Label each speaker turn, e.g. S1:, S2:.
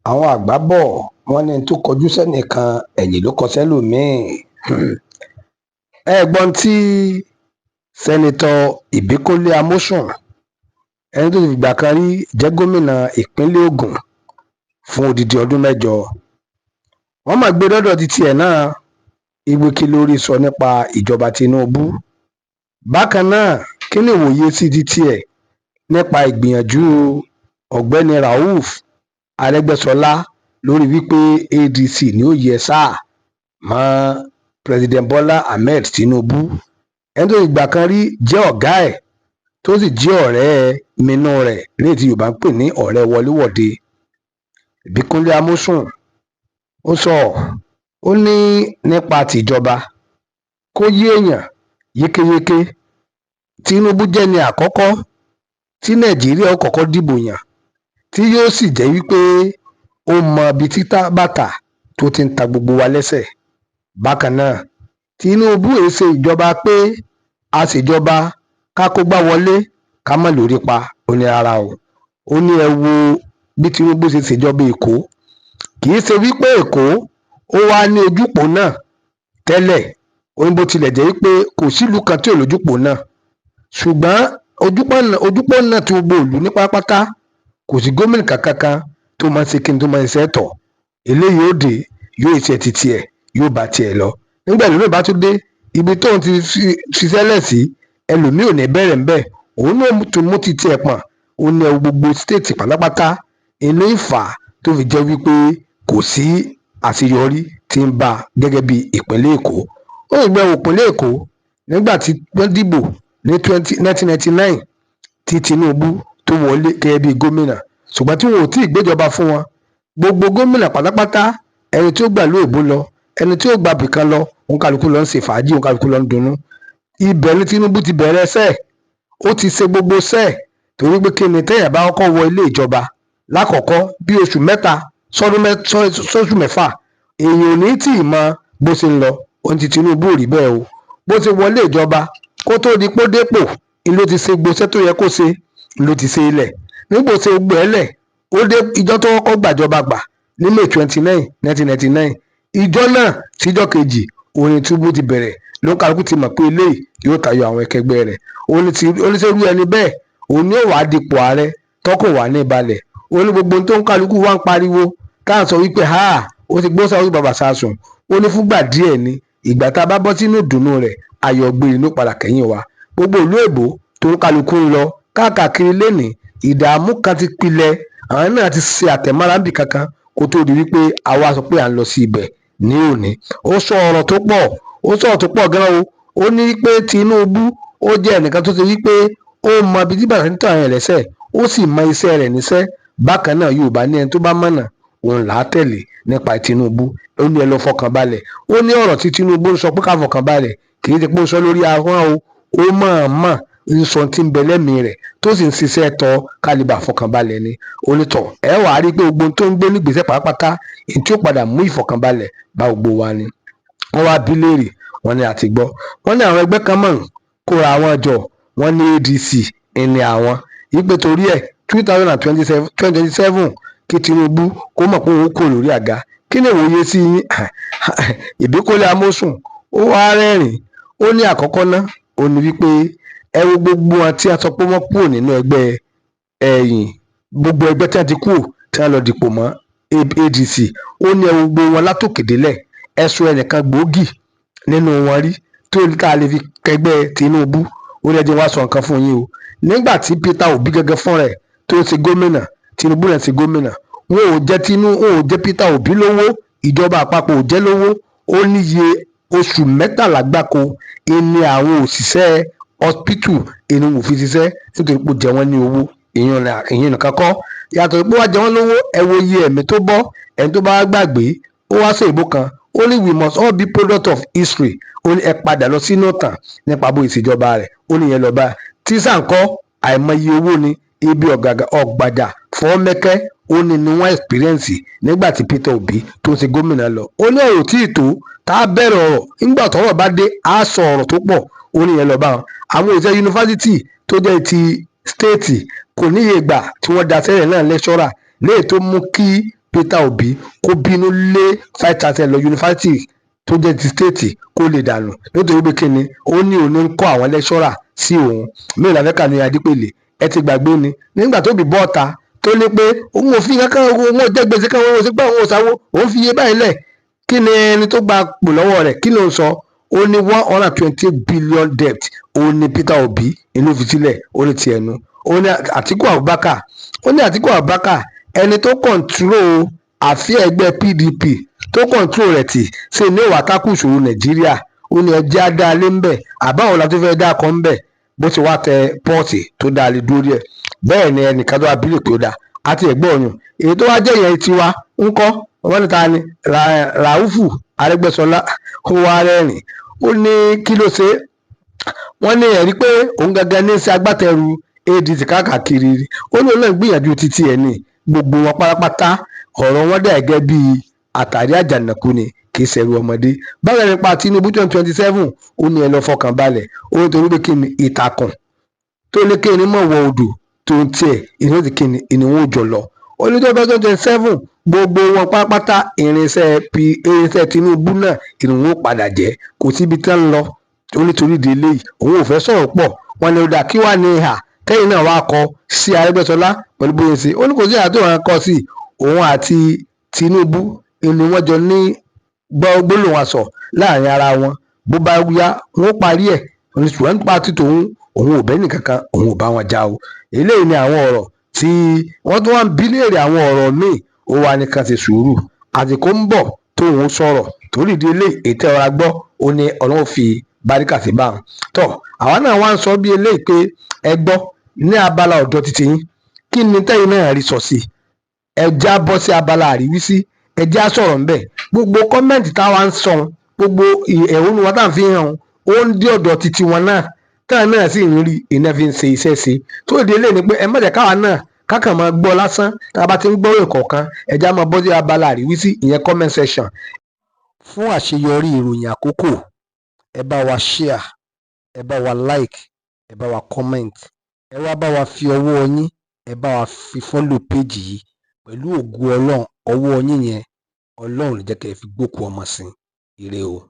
S1: Àwọn àgbà bò wọ́n ní n tó kọjú sẹ́nìkan, ẹ̀yìn ló kọ sẹ́lòmí-ín. Ẹ gbọ́ ohun tí Senator Ìbíkúnlé Amósùn, ẹni tó ti fìgbà kan rí jẹ́ gómìnà ìpínlẹ̀ Ogun fún odidi ọdún 8, wọ́n mà gbé dọ́dọ̀ títí ẹ̀ náà ibi kí lórí sọ nípa ìjọba Tinubu. Bákan náà, kí ni ìwòye sí títí ẹ̀ nípa ìgbìyànjú Ọ̀gbẹ́ni Rauf Arẹ́gbẹ́sọlá lórí wípé ADC ni ó yẹ sáà mọ́ President Bola Ahmed Tinubu, ẹni tó fìgbà kan rí jẹ́ ọ̀gá ẹ̀, tó sì jẹ́ ọ̀rẹ́ minú rẹ̀, léyìí tí Yorùbá ń pè ní ọ̀rẹ́ wọléwọ̀de? Ìbíkúnlé Amósùn, ó sọ, ó ní nípa tìjọba, kó yé èèyàn yékéyéké, Tinubu jẹ́ ní àkọ́kọ́ tí Nàìjíríà ó kọ́kọ́ dìbò yàn, tí yóò sì jẹ́ wípé ó mọ ibi tí bàtà tó ti ń ta gbogbo wa lẹ́sẹ̀. Bákan náà, Tinubu èé ṣe ìjọba pé a ṣèjọba ká kógbá wọlé, ká má lórí pa. Ó ní rárá o. Ó ní ẹ wo bí Tinubu ṣe ṣèjọba Èkó. Kì í ṣe wípé Èkó ó wá ní ojúpọ̀ náà tẹ́lẹ̀. Ó ní bó tilẹ̀ jẹ́ wípé kò sílùú kan tí ò lójúpọ̀ náà, ṣùgbọ́n ojúpọ̀ náà tí gbogbo ìlú ní pátápátá, kò sí gómìnà kankan tó máa ń ṣe kí ni tó máa ń ṣe tọ̀. Eléyìí ó dé, yóò ṣe títí ẹ̀, yóò bá tiẹ̀ lọ. Nígbà ẹlòmíì bá tún dé, ibi tóun ti ṣiṣẹ́ lẹ̀ sí, ẹlòmíì ò ní bẹ̀rẹ̀ ńbẹ̀, òun náà tún mú títí ẹ̀ pọ̀n. Ó ní ẹ wo gbogbo state pátápátá, inú ìfà tó fi jẹ́ wípé kò sí àṣeyọrí tí ń bá gẹ́gẹ́ bí ìpínlẹ̀ Èkó. Ó sì gbẹ́ ìpínlẹ̀ Èkó nígbà tí wọ́n dìbò ní 1999 tí Tinubu tó wọlé gẹ́gẹ́ bí gómìnà, ṣùgbọ́n tí wọn ò tí ì gbéjọba fún wọn, gbogbo gómìnà pátápátá, ẹni tí ó gbà lóòbó èbó lọ, ẹni tí ó gba bìkan lọ, òun kálukú lọ ń ṣe fàájì, òun kálukú lọ ń dunnú. Ibẹ̀ ni Tinubu ti bẹ̀rẹ̀ sẹ́ẹ̀, ó ti ṣe gbogbo sẹ́ẹ̀, torí pé kí ni, téèyàn bá kọ́kọ́ wọ ilé ìjọba lákọ̀ọ́kọ́, bí oṣù 3 sọ́dún sọ́ṣù 6, èèyàn ò ní tí ì mọ bó ṣe ń lọ. Ohun tí Tinubu ò rí bẹ́ẹ̀ o. Bó ṣe wọlé ìjọba, kó tó di pé ó dépò ni ló ti ṣe gbogbo tó yẹ kó ṣe, ló ti ṣe ilẹ̀. Nígbà ó ṣe gbogbo ẹ̀ lẹ̀, ó dé ìjọ tó kọ́kọ́ gbàjọba gbà ní May 29, 1999, ìjọ náà síjọ́ kejì, òun ni Tinubu ti bẹ̀rẹ̀, ló ń kálukú ti mọ̀ pé eléyìí yóò tayọ àwọn akẹgbẹ́ rẹ̀. Oníṣẹ́rú ẹni bẹ́ẹ̀, òun ni ó wàá dipò ààrẹ tọkùn wà ní balẹ̀. Ó ní gbogbo tó ń kálukú wá ń pariwo tá à ń sọ wípé ha, ó ti gbó sáwọ́ bàbá sásùn. Ó ní fúngbà díẹ̀ ni. Ìgbà tá a bá bọ́ sínú ìdùnnú rẹ̀, ayọ̀ gbére ló padà kẹ́yìn wa. Gbogbo ìlú èbó tó ń kálukú ń lọ káàkiri lénìí, ìdààmú kan ti pilẹ̀, àwọn náà ti ṣe àtẹ̀mọ́ra níbì kankan kó tó di wípé àwa sọ pé à ń lọ sí ibẹ̀ ní òní. Ó sọ ọ̀rọ̀ tó pọ̀, ó sọ ọ̀rọ̀ tó pọ̀ gan o. Ó ní pé Tinubu, ó jẹ́ ẹnìkan tó ṣe wípé ó mọ ibi tí bàtà ń tàn yẹn lẹ́sẹ̀, ó sì mọ iṣẹ́ rẹ̀ níṣẹ́. Bákan náà, Yorùbá ní ẹni tó bá mọ̀nà, òun là á tẹ̀lé. Nípa Tinubu, ó ní ẹ lọ fọkàn balẹ̀. Ó ní ọ̀rọ̀ tí Tinubu ń sọ pé ká fọkàn balẹ̀, kì í ṣe pé ó sọ lórí ahọ́n o. Ó mọ̀ọ́mọ̀ ń sọ tí ń bẹ lẹ́mìí rẹ̀, tó sì ń ṣiṣẹ́ tọ́ kálíbà fọkànbalẹ̀ ni. Onítọ̀ ẹ wàá rí i pé gbogbo ohun tó ń gbé nígbésẹ̀ pátápátá, èyí tí ó padà mú ìfọ̀kànbalẹ̀ bá gbogbo wa ni. Wọ́n wá bí léèrè, wọ́n ní àti gbọ́, wọ́n ní àwọn ẹgbẹ́ kan mọ̀ ń kóra wọn jọ, wọ́n ní ADC ní àwọn ìpè torí ẹ̀ 2027, 2027, kí Tinubu kó mọ̀ pé òun kò lórí àga. Kí ni ìwòye sí yín? Ìbíkúnlé Amósùn, ó wá rẹ́rìn-ín. Ó ní àkọ́kọ́ ná, ó ní wípé ẹ wo gbogbo wọn tí a sọ pé wọ́n kúrò nínú ẹgbẹ́ ẹ̀yìn, gbogbo ẹgbẹ́ tí wọ́n ti kúrò tí wọ́n lọ dìpò mọ́ ADC. Ó ní ẹ wo gbogbo wọn látòkè délẹ̀, ẹ sọ ẹnìkan gbòógì nínú wọn rí tó ká lè fi kẹgbẹ́ Tinubu. Ó ní ẹ jẹ́ wá sọ nǹkan fún yín o. Nígbà tí Peter Obi gẹ́gẹ́ fún rẹ̀ tó ṣe gómìnà, Tinubu náà ṣe gómìnà, wọn ò jẹ́ Peter Obi lówó, ìjọba àpapọ̀ ò jẹ́ lówó. Ó níye oṣù 13 gbáko ìní àwọn òṣìṣẹ́ hospital ìní wọn ò fi ṣiṣẹ́ nítorí pé ó jẹ wọ́n ní owó. Ìyẹn nìkan kọ́, yàtọ̀ pé wá jẹ wọ́n lówó, ẹ wo iye ẹ̀mí tó bọ́. Ẹni tó bá gbàgbé, ó wá sọ ìbò kan, ó ní we must all be product of history. Ó ní ẹ padà lọ sínú ìtàn nípa bó ìṣèjọba rẹ̀. Ó ní ìyẹn lọ bá tíṣà ńkọ́, àìmọye owó ni ibi ọ̀gbàjà fọ́mẹ́kẹ́. Ó ní ni wọ́n experience nígbà tí Peter Obi tó ń ṣe gómìnà lọ. Ó ní ọ̀rọ̀ tí ì tó tá a bẹ̀rẹ̀ ọ̀rọ̀, nígbà tọ́rọ̀ bá dé, á sọ ọ̀rọ̀ tó pọ̀. Ó ní ìyẹn lọ bá wọn. Àwọn òṣìṣẹ́ yunifásitì tó jẹ́ ti state, kò níye ìgbà tí wọ́n da sẹ́lẹ̀ náà, lecturer léè tó mú kí Peter Obi kó bínú lé vice chancellor yunifásitì tó jẹ́ ti state kó lè dànù, nítorí pé kíni, ó ní òun ní ń kọ́ àwọn lecturer sí òun. Mélòó la fẹ́ kà ní Adípèlé? Ẹ ti gbàgbé ni nígbà tó bí bọ́ọ̀ta tó ní pé òun ò fi kankan, òun ò jẹ́ gbèsè kan, òun ò sí gbà, òun ò sáwó, òun fi iye báyìí lẹ̀. Kí ni ẹni tó gba pò lọ́wọ́ rẹ̀, kí ló ń sọ? Ó ní 128 billion debt òun ní Peter Obi inú fi sílẹ̀. Ó ní tiẹ̀ nu. Ó ní Àtíkù Abubakar, ó ní Àtíkù Abubakar, ẹni tó control àfíà ẹgbẹ́ PDP, tó control rẹ̀ tì ṣe ní ìwà tákù ìṣòro Nàìjíríà. Ó ní ẹjẹ́ á dá a lé ńbẹ̀, àbáwọn la tó fẹ́ dá kan ńbẹ̀. Bó ti wá tẹ pọ́ọ̀tì tó dá a lé dúró díẹ̀, bẹ́ẹ̀ ni ẹnìkan tó wá bílẹ̀ pé ó dáa àti ẹ̀gbọ́n ọ̀yàn èyí tó wá jẹ́ ìyẹn tiwa ńkọ́. Wọ́n ní ta ni Ràúfù Arẹ́gbẹ́ṣọlá? Ó wá rẹ́rìn, ó ní kí ló ṣe? Wọ́n ní ẹ̀rí pé òun gangan ní í ṣe agbátẹrù ADC káàkiri. Ó ní òun náà gbìyànjú títí ẹ̀ ní gbogbo wọn pátápátá, ọ̀rọ̀ wọn dà gẹ́gẹ́ bíi àtàrí àjànàkú ni, kì í ṣẹrú ọmọdé. Bákan nípa Tinubu 2027, ó ní ẹ lọ fọkàn balẹ̀. Ó ní torí pé kí ni, ìtàkùn tó ní kí ni mọ̀ wọ odò tó ń tiẹ̀ ìní ti kí ni ìní wọn ò jọ lọ. Ó ní tó bá 2027, gbogbo wọn pátápátá, irinṣẹ́ Tinubu náà ìní wọn ò padà jẹ́, kò síbi tí wọ́n ń lọ. Ó ní torí ìdí eléyìí, òun ò fẹ́ sọ̀rọ̀ pọ̀. Wọn ní ó dà, kí wàá ní ìhà kẹ́yìn náà wàá kọ sí Arẹ́gbẹ́ṣọlá pẹ̀lú bóyá ṣe? Ó ní kò sí ìhà tó wọn kọ sí. Òun àti Tinubu ni wọ́n jọ ní gbólóhùn asọ̀ láàrin ara wọn. Bó bá yá, wọn ó parí ẹ̀. Ṣùgbọ́n nípa ti tòun, òun ò bẹ́ẹ̀ nìkankan, òun ò bá wọn jà o. Eléyìí ni àwọn ọ̀rọ̀ tí wọ́n tún wá ń bí léèrè. Àwọn ọ̀rọ̀ míì, ó wà ní kan ṣe sùúrù, àsìkò ń bọ̀ tóun ó sọ̀rọ̀. Torí ìdí eléyìí, ètò ọ̀rọ̀ gbọ́, ó ní Ọlọ́run fi báríkà sí báwọn tọ́. Àwa náà wá ń sọ bí eléyìí pé ẹ gbọ́ ní abala ọ̀dọ́ títí yín, kí ni tẹ́yìn náà rí sọ sí? Ẹ já bọ́ sí abala àríwísí, ẹ já sọ̀rọ̀ ńbẹ̀. Gbogbo comment táwa ń sọ, gbogbo ẹ̀hónú wa tá à ń fi hàn, ó ń dé ọ̀dọ̀ títí wọn náà, táwọn náà sì ń rí iná fi ń ṣe iṣẹ́ ṣe. Tó ìdí eléyìí ni pé ẹ má jẹ́ káwa náà kákan máa gbọ́ lásán. Tá a bá ti ń gbọ́ ìkọ̀ọ̀kan, ẹ já máa bọ́ sí abala àríwísí, ìyẹn comment section. Fún àṣeyọrí ìròyìn àkókò, ẹ bá wa share, ẹ bá wa like, ẹ bá wa comment, ẹ wá bá wa fi ọwọ́ yín, ẹ bá wa fi follow page yìí. Pẹ̀lú ògo Ọlọ́run, ọwọ́ yín yẹn, Ọlọ́run ò ní jẹ́ kẹ́ ẹ fi gbókùú ọmọ sin. Ire o.